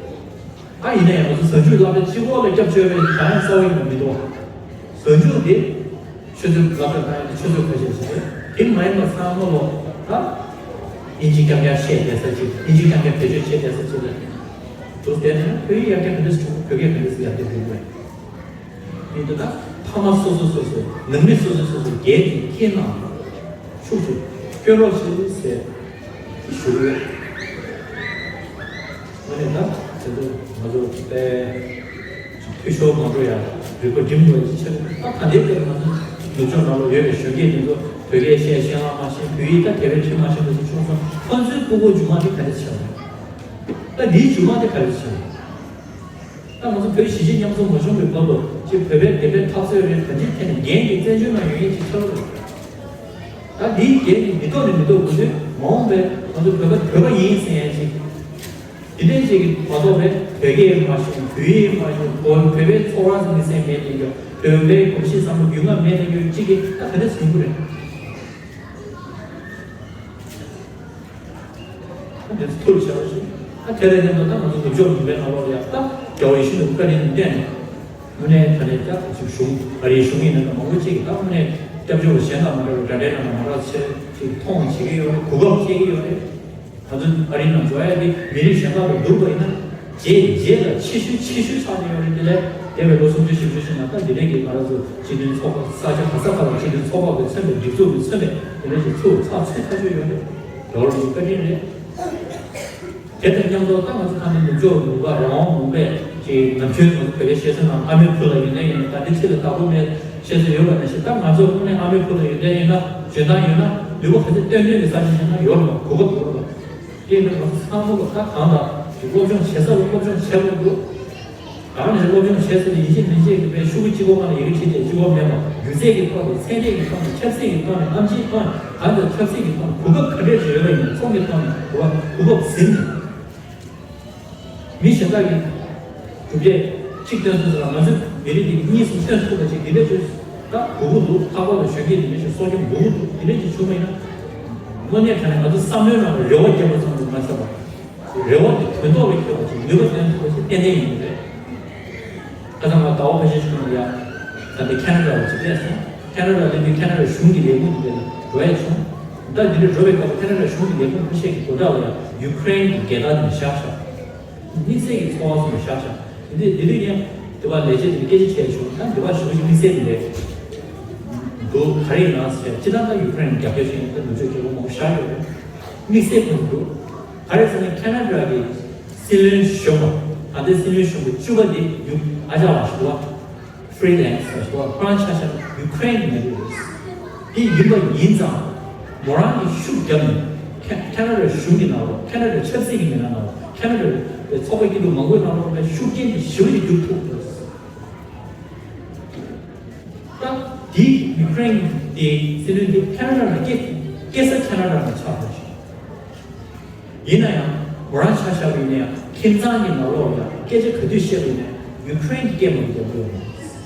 ད་ཡིན་ན་ཡང་ང་ཚོ་གཟའ་མཇུག་སློབ་གྲྭ་གཅིག་པོ་ལ་སྐྱབས་བཅོལ་བའི་གང་ཡང་རྩ་བ་ཡིན་པ་མི་འདུག་གཟའ་མཇུག་དེ་ཆུ་ཚོད་སློབ་གྲྭ་གང་ཡིན་ཆུ་ཚོད་ཁ་ཤས་ཤིག་རེད། དེ་མ་ཡིན་པ་ཚང་མ་ལོ་ད་དབྱིན་ཇི་རྐྱང་རྐྱང་བཤད་བསྡད་ས་ཅིག་དབྱིན་ཇི་རྐྱང་རྐྱང་བེད་སྤྱོད་བྱེད་བསྡད་ས་ཅིག་ལ་འདུག་བསྡད་ན་བོད་ཡིག་ཡར་རྒྱས་ག་འདྲ་སེ་བྱུང་། བོད་སྐད་ག་འདྲ་སེ་ཡར་རྒྱས་འགྲོ་གི་རེད། ཡིན་དུས་ད་ཕ་མ་སོ་སོ་སོ་སོ་ནང་མི་སོ་སོ་སོ་སོ་སྒེར་གྱི་རྐྱེན་ནང་ཤུགས་ཆེ་སྐྱོན་རོགས་ཞེས་ཟེར་ཞུ་གི་ཡོད། ཨ་ནི་ད་དེ་ཚོ་ང་ཚོ་དཔེ་འཐུས་ཤོར་མ་འགྲོ་ཡ་རིག་པ་སྒྲིམ་དགོས་ཀྱི་ཆེད་དུ་ད་ད་ལྟའི་སྐབས་ང་ཚོ་ནུབ་ཕྱོགས་ནང་ལ་ཡོད་པའི་གཞོན་སྐྱེས་དེ་ཚོ་བོད་སྐད་བཤད་ཤེས་ལ་མ་ཤེས། བོད་ཡིག་ད་དེ་བས་ཁྲིད་མ་ཤེས་པ་ཚོ་བྱུང་སོང་། ཁོང་ཚོའི་སྤུ་གུ་མཇུག་མ་དེ་ག་འདྲ་ཆགས་རེད། ད་འདིའི་མཇུག་མ་དེ་ག་འདྲ་ཆགས་རེད། ད་ང་ཚོ་བོད་གཞིས་བྱེས་མཉམ་འཛོམས་མ་བྱུང་བའི་སྐབས་ལ་ཅིག་བོད་པའི་བདེན་པའི་འཐབ་རྩོད་རེད། ད་ཅིག་ཐད་ནས་འགན་གྱིས་བཙན་བྱོལ་ནང་ཡོད་མཁན་ཅིག་ཆགས་རེད། ད་འདིའི་འགན་གྱིས་མི་ཐོག་ནས་མི་ཐོག་དགོས་དུས་མ་འོངས་པའི་ང་ཚོ་བོད་པ་བོད་པ་ཡིན་ཟེར་ཡ་ཅིག་དེ་འདྲའི་ཅིག་གིས་མ་གཏོགས་པའི་བོད་སྐད་མ་ཤེས། བོད་ཡིག་མ་ཤེས། བོད་བོད་པའི་ཚོར་བ་ཟེར་མི་ཟེར་མེད་དེ་འདྲ། བོད་པའི་གོམས་གཤིས་བསམ་བློ་རྒྱུས་མངའ་མེད་དེ་འདྲ་ཅིག་གིས་ད་ག་འདྲ་ཟིན་གྱི་རེད། འདི་ཚོ་ཐུགས་ལ་བཞག་པ་ཞིག་ད་དེ་ལས་ཀྱང་ད་ང་ཚོ་ནུབ་ཕྱོགས་ལུང་པའི་ནང་ལོགས་ལ་ཡང་ད་རྒྱལ་བ་ཡིད་བཞིན་དུ་བཀའ་དྲིན་བརྟེན་ནས་དངོས་གནས་ད་ནས་ཀྱང་ཅིག་གཞུང་ཨ་རིའི་གཞུང་ཡིན་ན་ད་མང་པོ་ཅིག་གིས་ད་དངོས་གནས་སྐྱབས་བཅོལ་བ་གཞན་དང་མ་འདྲ་བའི་འདྲ་འདྲའི་ནང་ལ་མ་འདྲ་ཆེ་ཅིག་མཐོང་བྱེད་ཀྱི་ཡོད་རེད། གོ་སྐབས་སྤྲད་ཀྱི་ཡོད་རེད། ང་ཚོ་ཨ་རིའི་ནང་འགྲོ་ཡ་དེ་མི་རིགས་གཞན་དག་དང་བསྡུར་བ་ཡིན་ན་རྗེས་རྗེས་ལ་ཆེ་ཤོས་ཆེ་ཤོས་ཆགས་ཀྱི་ཡོད་རེད། དེ་ལས་འདས་པའི་ལོ་སུམ་ཅུ་བཞི་བཅུ་ཕྱིན་ན་ད་འདི་འདྲའི་གི་ང་རང་ཚོ་སྤྱི་མཐུན་ཚོགས་པ་ས་ཆ་ག་ས་ག་ལ་སྤྱི་མཐུན་ཚོགས་པ་གིས་མཚོན་པའི་སྒྲིག་འཛུགས་ཀྱིས་མཚོན་པའི་འདི་འདྲ་ཞིག་ཚུར་ཚགས་ཚུད་ཐག་ཆོད་ཡོད་རེད། རྒྱལ་བ་རིན་པོ་ཆེའི་བཀའ་དྲིན་རེད། དེ་དང་མཉམ་དུ་ད་ང་ཚོ་ད་ནི་ནུབ་ཕྱོགས་ལུང་པ་རང་དབང་ལུང་པའི་ཅིག་ནམ་རྒྱུན་ང་ཚོ་བོད་པའི་བཤད་སྲོལ་ནང་ཨ་མའི་བུ་ལ་ཡོན་ཏན་ཡོད་ན་ད་འདི་ཚེ་ལ་བདག་པོ་མེད་བཤད་སྲོལ་ཡོད་པ་ནང་བཞིན་ད་ང་ཚོ་དངོས་གནས་ཨ་མའི་བུ་ལ་ཡོན་ཏན་ཡོད་ན་འཇོན་ཐང་ཡོད་ན་ནུས་པ་ག་ཚོད་བཏོན་ཐོན་གྱི་ས་ཆ་ཞིག་ན་ཡོད་རེད་པ། གོ་སྐབས་ཡོད་རེད་པ། དེ་ཡིན་ན་ང་ཚོ་ཚང་མ་ལ་ད་གང་ལ་སློབ་སྦྱོང་བྱེད་ས་ལ་སློབ་སྦྱོང་བྱེད་དགོས་འདུག་གང་ནས་སློབ་སྦྱོང་བྱས་ཟིན་ཡིན་གཅིག་མིན་གཅིག་གི་པའི་ཤོག་གུ་གཅིག་པོ་སྒང་ལ་ཡི་གེ་བྲིས་ཏེ་གཅིག་པོ་མེད་པ། སྒྱུ་རྩལ་གྱི་ཐོག་ནས་ཚད་ལྡན་གྱི་ཐོག་ནས་ཆབ་སྲིད་ཀྱི་ཐོག་ནས་ཨམ་ཆིའི་ཐོག་ནས་གང་ལྟར་ཆབ་སྲིད་ཀྱི་ཐོག་ནས་གོ་སྐབས་ག་འདྲས་ཡོད་པ་ཡིན་ན་ཚོགས་འདུའི་ཐོག་ནས་གོ་སྐབས་ཟིན་ནས་མི་གཞན་དག་གིས་གྲུབ་འབྲས་གཅིག་སྟོན་ཐུབ་ས་ལ་ང་ཚོས་མི་རིགས་འདི་གཉིས་གསུམ་སྟོན་ཐུབ་པ་ཞིག་འདི་འདྲས་བྱོས། ད་གོ་གི་འདུག་ལྷག་པར་དུ་གཞོན་སྐྱེས་འདི་འདྲས་ཞིག་གསོ་སྐྱོང་དགོས་ཀྱི་འདུག་འདི་འདྲས་ཅིག་བྱུང་བ་ཡིན་ན་དངོས་གནས་དྲང་གནས་ང་ཚོ་བསམ་བློའི་ནང་ལ་རེ་བ་བརྒྱབ་པ་ཙམ་དུ་མ་ཟད་པ། རེ་བ་དེ་དོན་ཐོག་ལ་འཁྱོལ་བ་ཅིག་ནུས་པ་བཏོན་ཐུབ་པ་ཞིག་ཏན་ཏན་ཡོང་གི་རེད། ཁ་སང་ང་ཟླ་བ་ཁ་ཤས་ཤིག་གོང་ལ་ཡ་ད་ལྟ་ཁེ་ན་ཌ་ལ་ཅིག་སླེབས་སོང་། ཁེ་ན་ཌ་སླེབས་དུས་ཁེ་ན་ཌ་གཞུང་གི་ལས་ཁུངས་དེ་ལ་འགྲོ་ཡ་བྱུང་། ད་འདི་འདྲ་འགྲོ་བའི་སྐབས་ཁེ་ན་ཌ་གཞུང་གི་ལས་ཁུངས་ཁ་ཤས་ཀྱི་སྒོ་བརྡ་ལ་ཡ་ཡུ་ཀེ་རེན་གྱི་རྒྱལ་དར་དེ་བཞག་ཤག་དམིགས་བསལ་གྱི་ཚོར་བ་སོགས་བཞག་ཤག་འདི་འདི་དུས་ཡང་དེ་བ་ལས་བྱེད་དེ་སྐད་ཆ་བྱས་བྱུང་། ད་འདི་བ་ཞུ་ཞིག་དམིགས་བསལ་དེ་རེད་འདུག་ག་རེ་ཡིན་ན་ཟེར་ཅི་ད་ལྟ་ཡུ་ཀེ་རེན་རྒྱབ་སྐྱོར་བྱེད་མཁན་ད་ནུབ་ཕྱོགས་རྒྱལ་ཁབ་མང་པོ་བཞག་ཡོད་རེད། དམིགས་བསལ་ཁོ་ཚོ་འདུག་ག་རེ་ཟེར་ན་ཁེ་ན་ཌ་གི་སྲིད་བློན་གཞོན་པ་ད་ལྟའི་སྲིད་བློན་གཞོན་པ་བཅུ་པ་དེ་ཡུ་ ཨ་ཅག་ལགས་ཞུ་བ། ཧྥི་རི་ལན་སི་ལ་ཞུ་བ། ཁོ་རང་ཆ་བཞག་ན་ཡུ་ཁུ་རེན་གྱི་མི་རིགས་རེད། དེ་ཡིན་པ་ཡིན་ཙང་མོ་རང་གིས་ཤུགས་བརྒྱབ་ནས་ཁེ་ཁེ་ན་ཌ་གཞུང་གི་ནང་ལོགས། ཁེ་ན་ཌ་ཆབ་སྲིད་ཀྱི་མི་སྣ་ནང་ལོགས། ཁེ་ན་ཌ་ཚོགས་པ་སྐྱིད་སྡུག་མང་པོའི་ནང་ལོགས་ལ་ཤུགས་རྐྱེན་དེ་ཞེ་པོ་ཅིག་རྒྱུག་ཐུབ་འདུག་ད་དེ་ཡུ་ཁུ་རེན་གྱི་སྲིད་བློན་དེ་ཁེ་ན་ཌ་ལ་སྐྱེ་སྐྱེས་ས་ཁེ་ན་ཌ་ལ་ཆགས་པ་ཞིག་ཡིན་ན་ཡང་མོ་རང་ཆ་བཞག་པ་ཡིན་ན་ཡང་ཁྱིམ་ཚང་གི་ནང་ལོགས་ལ་སྐད་ཆ་ག་དུས་བཤད་པ་ཡིན་ན་ཡུ་ཁུ་རེན་གྱི་སྐད་མང་པོ་རྒྱག་གི་ཡོད་རེད། སྐད་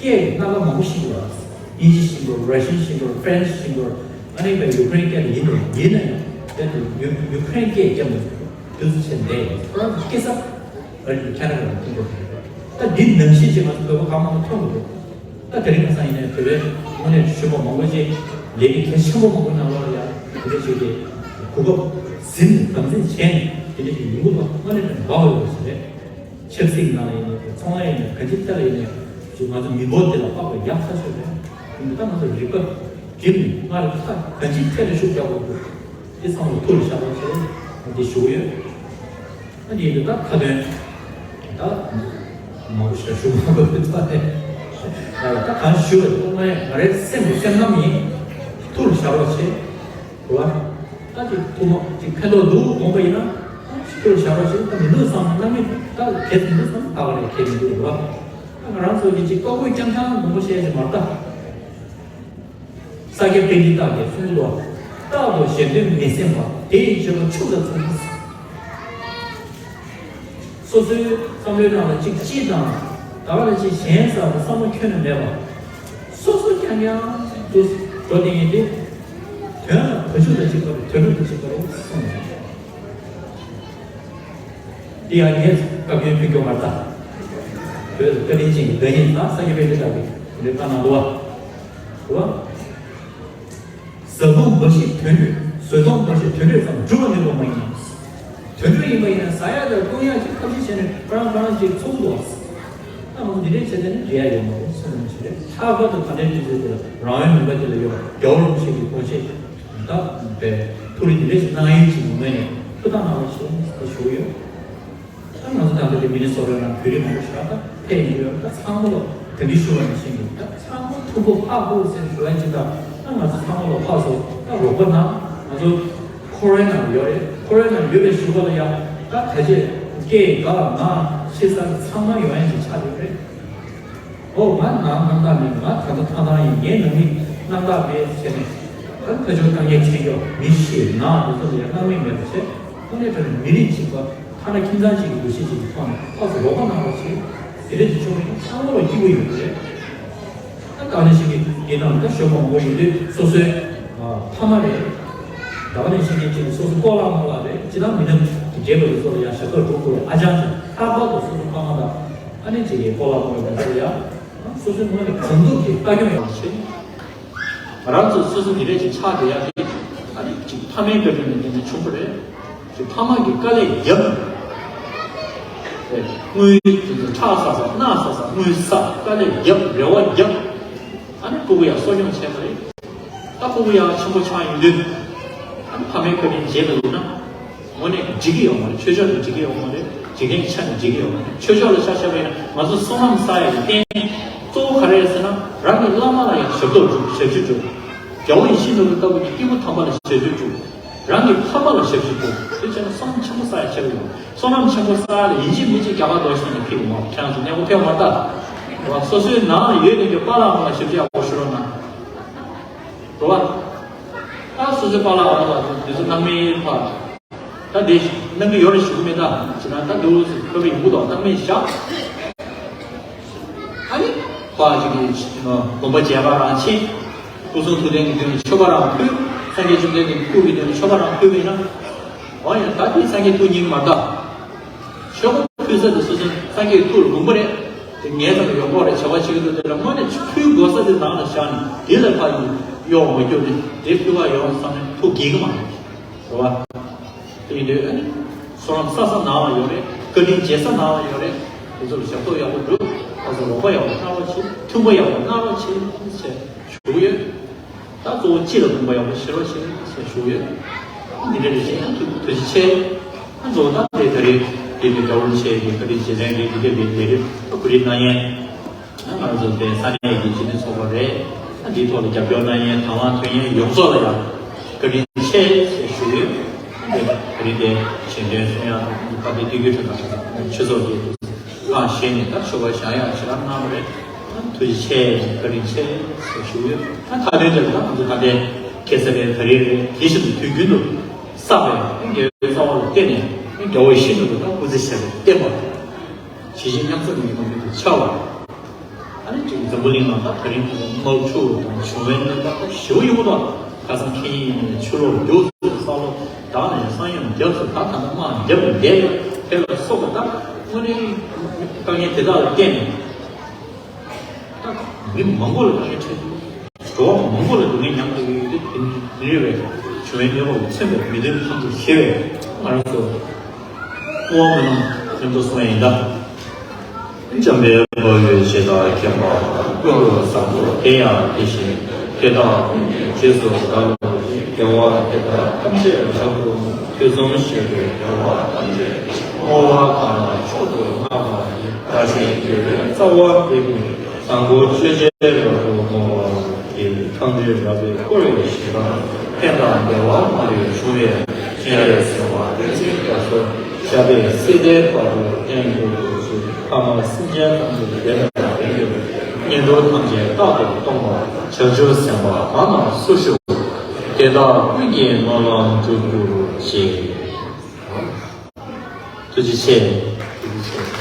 ཀྱི་སྣ་ཁ་མང་པོ་ཤེས་ཀྱི་ཡོད་རེད། དབྱིན་ཇི་ཤེས་ཀྱི་ཡོད་རེད། ར་ཤན་ཤེས་ཀྱི་ཡོད་རེད། ཧྥ་རན་སི་ཤེས་ཀྱི་ཡོད་རེད། ཨ་ནི་བས་ཡུ་ཁུ་རེན་སྐད་དེ་ཡིན་རེད། ཡིན་ན་ཡང་དེ་དུ་ཡུ་ཡུ་ཁུ་རེན་སྐད་རྒྱབ་ནས་དུས་ཚོད་ཆེན་བསྡད་ཡོད་རེད། ཁོ་རང་ཚོ་སྐད་གསར་བར་གྱི་ཁྱད་ར་རང་མཐུན་པོ་རེད། ད་འདི་ནང་བཞིན་བྱས་ང་ཚོ་བོད་པ་གང་མང་མཐོང་གི་འདུག་ད་དེ་རིང་ཁ་སང་ཡིན་ནའི་བོད་པའི་དངོས་གནས་གཞོན་པ་མང་པོ་ཅིག་ལས་ཀྱི་གལ་ཆེན་པོ་མང་པོ་ནང་ལོགས་ལ་ཡང་དེ་འདྲ་ཞིག་གི་གོ་སྐབས་ཟིན་དམ་འཛིན་བྱས་ནས་དེ་འདྲ་ཞིག་ཡོང་གི་འདུག་དངོས་གནས་དྲང་དགའ་བོ་ཡོད་པ་ཞིག་རེད། ཆབ་སྲིད་ཀྱི་ནང་ལ་ཡིན་ནའི་ཚོང་ལས་ཡིན་ནའི་ག་ཅིའི་ཐད་ལ་ཡིན་ནའི་ཅིག་ང་ཚོ་མི་འབོར་དེ་ལ་དཔག་པའི་ཡག་ཐག་ཆོད་རེད། ཡིན་ནའི་ད་ང་ཚོ་རིག་པ་བསྒྲིམས་ནས་སྔར་ལས་ལྷག་ག་ཅིའི་ཐད་ལ་ཤུགས་རྒྱག་དགོས་འདུག་དེ་ཚང་མ་ཐུགས་ལ་བཞག་པ་བྱས་ང་འདི་ཞུ་གི་ཡོད། ཨ་ནི་འདི་ད་ཁ་ཏོན། ད་མང་པོ་ཞིག་ཞུ་མ་དགོས་པའི་ཐོག་ནས་ད་གང་ཞུ་བ་ཐོག་མ་ཡང་ང་རའི་སེམས་ཀྱི་སེམས་ནང་ཡིན། ཐུགས་ལ་བཞག་རོགས་བྱེད། རེད་བ། ད་ཅིག་ཐུགས་མ་ཅིག་ཕན་ཐོགས་འདུག་དགོངས་པ་ཡིན་ན་ཐུགས་ལ་བཞག་རོགས་བྱེད། ད་མི་འདུག་བསམ་ན་མི་ད་གལ་མི་འདུག་བསམ་ན་ད་ག་ནས་གལ་མི་འདུག་རེད་བ། ད་ང་རང་ཚོ་གི་ཅིག་བཀའ་བཀོད་རྐྱང་རྐྱང་མང་པོ་བཤད་ཀྱི་མ་རེད་ད། ས་སྐྱ་པཎྜི་ཏ་གིས་གསུངས་འདུག་རྟག་ཏུ་གཞན་དོན་མི་སེམས་པ། དེ་ཡི་སྤྱོད་པ་ཕྱུགས་དང་མཚུངས། སོ་སོའི་བསམ་བློའི་ནང་ལ་གཅིག་གཅིག་དང་། ད་ག་ནང་བཞིན་གཞན་ཟེར་བ་བསམ་བློ་ཁྱོན་ནས་མེད་པ། སོ་སོ་རྐྱང་རྐྱང་དུ་འགྲོ་བསྡད་མཁན་དེ། དོན་ལ་བ་ཕྱུགས་དང་གཅིག་པ་རེད། དོན་གྲུབ་དང་གཅིག་པ་རེད་གསུངས་ནས། དེ་ཡང་ངས་བཀའ་བཀྱོན་ཕུལ་རྒྱུ་མ་རེད་ད། བོད་ལ་བཀའ་དྲིན་ཅན་གྱི་བདག་ཉིད་ད་ས་སྐྱ་པཎྜི་ཏ་གིས་དེ་འདྲའི་བཀའ་གནང་འདུག་བ། རེད་བ། བཟའ་བཏུང་འབའ་ཞིག་དོན་འགྲུབ། བཟའ་བཏུང་འབའ་ཞིག་དོན་འགྲུབ་ཙམ་སྒྲུབ་པ་ནུས་པ་མ་ཡིན་ནམ། དོན་འགྲུབ་ཡིན་པ་ཡིན་ན་བཟའ་ཡག་དང་བཏུང་ཡག་ཅིག་ཐབས་ཤེས་བྱས་ནས་ཁོ་རང་ཁོ་རང་ཅིག་ཚུགས་འདུག་བ། ད་ང་ཚོ་འདི་འདྲའི་བྱས་ཙང་ནི་འགྲིག་ཡག་ཡོད་མ་རེད་བསམ་གྱི་རེད། ལྷག་པར་དུ་ད་ལྟའི་དུས་ཚོད་འདི་ལ་རང་ཡུལ་མུན་པ་འདི་ལ་ཡོད་རྒྱལ་བ་རིན་པོ་ཆེ་གི་དགོངས་བཞེད་ད་བས་ཐུགས་རེ་འདི་འདྲ་ཞིག་གནང་ཡིན་ཅིག་ངོས་ནས་ཐུགས་དང་རྣ་བ་ཞེས་ཞུ་གི་ཡོད། ད་ང་ཚོ་ད་ལྟ་དེ་མི་ནི་སོ་ཊ་ནང་བོད་རིགས་མང་པོ་ཞིག་ད་ཕེབས་ཡོང་གི་ཡོད། ད་ཚང་མ་ལ་དེ་འདྲའི་ཞུ་བ་ནང་བཞིན་གྱི་ད་ཚང་མ་ཐུགས་ཁུར་ཕར་དགོས་ཟེར་ཞུ་ཡ་ཅིག་ད་ད་ང་ཚོ་ཚང་མ་ལ་ཕར་ཚུར་ད་རོགས་པ་གནང་། ང་ཚོ་ཁོ་རའི་ནང་ཡོད་རེད། ཁོ་རའི་ནང་ཡོད་པའི་ཞུ་བ་ལ་ཡ་ད་ག་ཅེ་སྐད་དགའ་ང་ཤེས་ས་ཚང་མ་ཡོང་ཡ་ཅིག་ཆགས་ཡོད་རེད། ཨོ་ང་ནང་རྣམ་དག་མིན། ང་ད་ལྟ་ཐང་ཐང་ཡིན། ངའི་ནང་མི་རྣམ་དག་མེད་ཟེར་ནས་ད་ཁ་ཕྱོགས་བཏང་ཡས་བྱེད་ཀྱོག་མི་ཤེས། ང་དེ་ཚོ་ལ་ཡང་སྣང་མེད་མེད་པ་བྱས། དངོས་གནས་དྲང་གནས་མི་རིགས་གཅིག་པ་ཐ་ན་ཁྱིམ་ཚང་གཅིག་གི་འདུ་ཤེས་གཅིག་གི་ཐོག་ནས་ཕར་ཚུར་རོགས་པ་གནང་རོགས་བྱེད། དེ་འདྲ་ཅིག་བྱུང་བ་ཡིན་ན་ཚང་མ་ལ་སྐྱིད་པོ་ཡོད་རེད། ད་ག་ནང་བཞིན་གྱི་འདི་ནང་ད་ཞོགས་པ་མང་པོ་ཡོད་དུས་སོ་སོའི་ཕ་མ་རེད། ད་ག་ནང་བཞིན་གྱི་ཅིག་སོ་སོ་སྤོ་ལགས་རྨོ་ལགས་རེད། སྤྱིར་བཏང་མི་ནག་གི་རྒྱལ་པོ་དེ་ཚོ་ལ་ཡང་ཞབས་ཏོག་སྒྲུབ་དགོས། ཨ་ཅག་ཅིག་ལྷག་པར་དུ་སོ་སོ་ཕ་མ་དང་ཨ་ནེ་ཅིག་གི་སྤོ་ལགས་རྨོ་ལགས་དེ་ཚོ་ལ་ཡང་། སོ་སོའི་ངོས་ནས་གང་ཐུབ་ཀྱིས་ལྟ་སྐྱོང་ཡག་པོ་བྱེད། ང་རང་ཚོ་སོ་སོ་དེ་འདྲས་ཅིག་ཆགས་བསྡད་ཡག་དེ་ཨ་ནི་ཅིག་ཕ་མའི་བཀའ་དྲིན་ལ་བརྟེན་ནས་བྱུང་བ་རེད། ཅིག་ཕ་མ་གི་དཀའ་ལས་རྒྱབ་ནས་དངུལ་དེ་ཚོ་ཁྲག་ཟ་ཟ་སྣག་ཟ་ཟ་དངུལ་ཟ་དཀའ་ལས་རྒྱབ་རེ་བ་རྒྱབ་ཨ་ནི་སྤུ་གུ་ཡང་གསོ་སྐྱོང་བྱས་པ་རེད། ད་སྤུ་གུ་ཡང་ཆེན་པོ་ཆགས་ཡོང་དུས་ཨ་ནི་ཕ་མའི་བཀའ་དྲིན་རྗེས་ལ་ལུས་ན། དངོས་གནས་འགྲིག་གི་ཡོད་མ་རེད། ཆོས་ཕྱོགས་ལ་འགྲིག་གི་ཡོད་མ་རེད། འཇིག་རྟེན་གྱི་ཆ་ནས་འགྲིག་གི་ཡོད་མ་རེད། ཆོས་ཕྱོགས་ལ་ཆ་བཞག་པ་ཡིན་ན་ང་ཚོ་བསོད་ནམས་བསགས་ཡག་གི་རྟེན་གཙོ་བོ་ག་རེ་རེད་ཟེར་ན་རང་གི་བླ་མ་ལ་ཡང་ཞབས་ཏོག་སྒྲུབ། ཞབས་ཕྱི་སྒྲུབ། རྒྱལ་བ་ཡིད་བཞིན་ནོར་བུ་ལྟ་བུ་གི་སྐྱེས་བུ་དམ་པ་ལ་ཞབས་ཕྱི་སྒྲུབ། རང་གི་ཕ་མ་ལ་ཞབས་ཕྱི་སྒྲུབ། དེ་བྱས་ན་བསོད་ནམས་ཆེན་པོ་བསགས་ཡག་ཆགས་ཀྱི་ཡོད། བསོད་ནམས་ཆེན་པོ་བསགས་ཡག་ལ་ཡིན་གཅིག་མིན་གཅིག་རྒྱ་གར་རྡོ་རྗེ་གདན་ནས་ཕེབས་ཡོང་བ་ཁྱེད་རང་ཚོ་མཉམ་པོ་ཕེབས་མ་ཐག་སོ་སོའི་ནང་ལ་ཡོད་ལས་ཀྱི་པཱ་ལགས་རྣམས་ལ་ཞབས་ཕྱི་ཡག་པོ་ཞུ་རོགས་གནང་། རེད་བ། ད་སོ་སོའི་པཱ་ལགས་རྣམས་ལ་དེ་ཚོ་སྣང་མེད་ཕར། ད་དེ་གནང་གི་ཡོད་རེད་ཞུ་གི་མེད། ད་ཅི་ན་ད་འདུག་སེ་ཁོ་པའི་ཡོང་གི་འདུག་སྣང་མེད་བཞག་ཨ་ནི་ཕར་ཅིག་གིས་དགོན་པ་མཇལ་ཁ་རང་ཕྱིན། སྐུ་གསུང་ཐུགས་རྟེན་གྱི་མདུན་ལ་མཆོད་པ་རང་ཕུལ། སངས་རྒྱས་བཅོམ་ལྡན་འདས་ཀྱི་སྐུ་གི་མདུན་ལ་མཆོད་པ་རང་ཕུལ་བས་ན། འོ་ཡ་ད་དེ་སངས་རྒྱས་ཐུགས་མཉེས་མ་གཏོགས། མཆོད་པ་ཕུལ་ས་དེ་སོ་སོའི་སངས་རྒྱས་ཐུགས་ལ་དགོངས་པ་རེད། དེ་ངའི་ཚབ་ལ་ཡོང་གི་རེད། བྱ་བ་བྱེད་ཀྱི་འདུག་དེ་ལ་དངོས་གནས་ཕུལ་དགོས་ས་དེ་ནང་ལ་བཞག་ནས་དེ་ལ་ཕར་གཡོག་མ་རྒྱུག་ནས་དེ་ཕུལ་བ་ཡོང་བསམ་ནས་ཐུགས་དགྱེས་ཀྱི་མ་རེད། རེད་བ། དེ་ཡིན་དུས་ཨ་ནི་བསོད་ནམས་བསགས་ས་ནང་ལ་ཡོད་རེད། བཀའ་དྲིན་འཇལ་ས་ནང་ལ་ཡོད་རེད། དེ་ཚོ་ལ་ཞབས་ཏོག་ཡག་པོ་སྒྲུབ། ཁ་སང་རོགས་པ་ཡག་པོ་གནང་རོགས་བྱེད། མཐུན་པ་ཡག་པོ་གནང་རོགས་བྱེད་ཅེས་ཞུ་གི་ཡོད། ད་གཙོ་བོ་སྤྱི་ལ་དགོངས་པ་ཡག་པོ་བཞེས་རོགས་བྱེད་ཅེས་ཞུ་གི་ཡོད། འདི་འདྲ་རེ་བཞིན་ཡང་ཐུགས་ཐུགས་རྗེ་ཆེ། ད་གཙོ་བོ་ད་དེ་ད་རེས་ དེ་ནི་དགྲ་བོ་ཆེ་གི་བཀའ་དྲིན་རྗེས་དྲན་གྱི་འདི་གའི་ལས་རིམ་གོ་སྒྲིག་གནང་མཁན། ང་ཚོ་དེ་ས་གནས་ཀྱི་སྤྱི་མཐུན་ཚོགས་པ་རེད། འདིའི་ཐོག་ལ་རྒྱབ་སྐྱོར་གནང་མཁན་དང་བླངས་ཐོན་མཁན་ཡོངས་རྫོགས་ལ་ཡང་བཀའ་དྲིན་ཆེ་ཞེས་ཞུ་ཡོད། དེ་བཀའ་དྲིན་དེ་རྗེས་དྲན་གསུང་ཡག་དང་། བཀའ་དྲིན་སྟོན་རྒྱུ་དྲན་པ་ཆེ་ས་ཆོས་ཚོགས་ཀྱི་ཁང་བཞེངས་ནས་ད་ཞོགས་པ་བཞག་ཡག་ཞེ་དྲག་གནང་བ་རེད། ཐུགས་རྗེ་ཆེ། བཀའ་དྲིན་ཆེ་ཞེས་ཞུ་ཡོད། ད་མཐའ་དོན་དེ་ལ་ད་ང་ཚོ་ད་ལྟའི་ཁ་སང་རེད། ད་རེས་རེད། དེ་བཞིན་དུ་དུས་རྒྱུན་དུ་བསགས་པའི་དགེ་བའི་རྩ་བ་ལ་བརྟེན་ནས་དགེ་བ་ཤིན་ཏུ་དུ་ད་སྐུལ་ཚིག་བྱས་པའི་བརྟན་པ། ཇི་བཞིན་མཉམ་གསོ་གི་ཉེས་པ་མེད་པར་འཆར་བ། ཨ་ནི་ཅིག་འཛམ་བུ་གླིང་ནང་ད་ད་རིང་དུ་དམག་འཁྲུག་དང་བྱུང་བའི་གནོད་པ་ཞེ་པོ་ཡོང་གི་འདུག་ཁ་སང་ཁེ་ཉིན་ནས་ཆུ་ལོག་རྒྱུགས་སུ་ས་ལོག་དག་ནས་ས་ཡོམ་བརྒྱབ་སུ་ད་ད་ལྟ་དམག་བརྒྱབ་ནས་བསྡད་ཡོད། དེ་ལ་སོགས་པ་ད་དངོས་གནས་དཀའ་ངལ་དེ་དག་ལ་བརྟེན་ནས། མི་མང་པོ་ལ་དཀའ་ངལ་འཕྲད། འགྲོ་བ་མང་པོ་ལ་སྡུག་བསྔལ་མྱངས་ཏེ་ཡོད་དུས། དེ་ནི་བའི་བྱུང་བའི་གནོད་པ་མཚོན་པའི་མི་དོན་ཕམ་དུ་ཞེས་པའི་ང་རང་ཚོ་སྐུ་དབང་མི་ལོ་ལྔ་ཐོན་ཐོ་སོང་ཡིན་ད། འཇམ་དཔལ་དཔའ་བོས་ཇི་ལྟར་མཁྱེན་པ་དང་། ཀུན་ཏུ་བཟང་པོ་དེ་ཡང་དེ་བཞིན་དེ་དག་ཀུན་གྱི་རྗེས་སུ་བདག་སློབ་ཅིང་། དགེ་བ་དེ་དག་ཐམས་ཅད་རབ་ཏུ་བསྔོ། དུས་གསུམ་གཤེགས་པའི་རྒྱལ་བ་ཐམས་ཅད་ཀྱིས། བསྔོ་བ་གང་ལ་མཆོག་ཏུ་བསྔགས་པ་ཡི། བདག་གཞན་དགེ་བའི་རྩ་བ་འདི་ཉིད་དང་པོ་ཆོས་ཅན། རབ་ཏུ་བསྔོ་བ་ཡི། ཐམས་ཅད་རབ་ཏུ་བསྔོ་བའི་ཞིང་ཁམས། ཕན་དང་བདེ་བ་མ་ལུས་འབྱུང་བའི། སྤྱན་རས་གཟིགས་དབང་བསྟན་འཛིན་རྒྱ་མཚོ། ཞབས་པད་སྲིད་མཐའི་བར་དུ་བརྟན་གྱུར་ཅིག །ཕ་མ་སེམས་ཅན་ཐམས་ཅད་བདེ་དང་ལྡན་གྱུར། ངན་འགྲོ་ཐམས་ཅད་རྟག་ཏུ་སྟོངས་པ། བྱང་ཆུབ་སེམས་དཔའ་གང་རྣམས་སུ་བཞུགས། དེ་དག་ཀུན་གྱི་སྨོན་ལམ་འགྲུབ་གྱུར་ཅིག །ཐུགས་རྗེ་ཆེ། ཐུགས་རྗེ་ཆེ།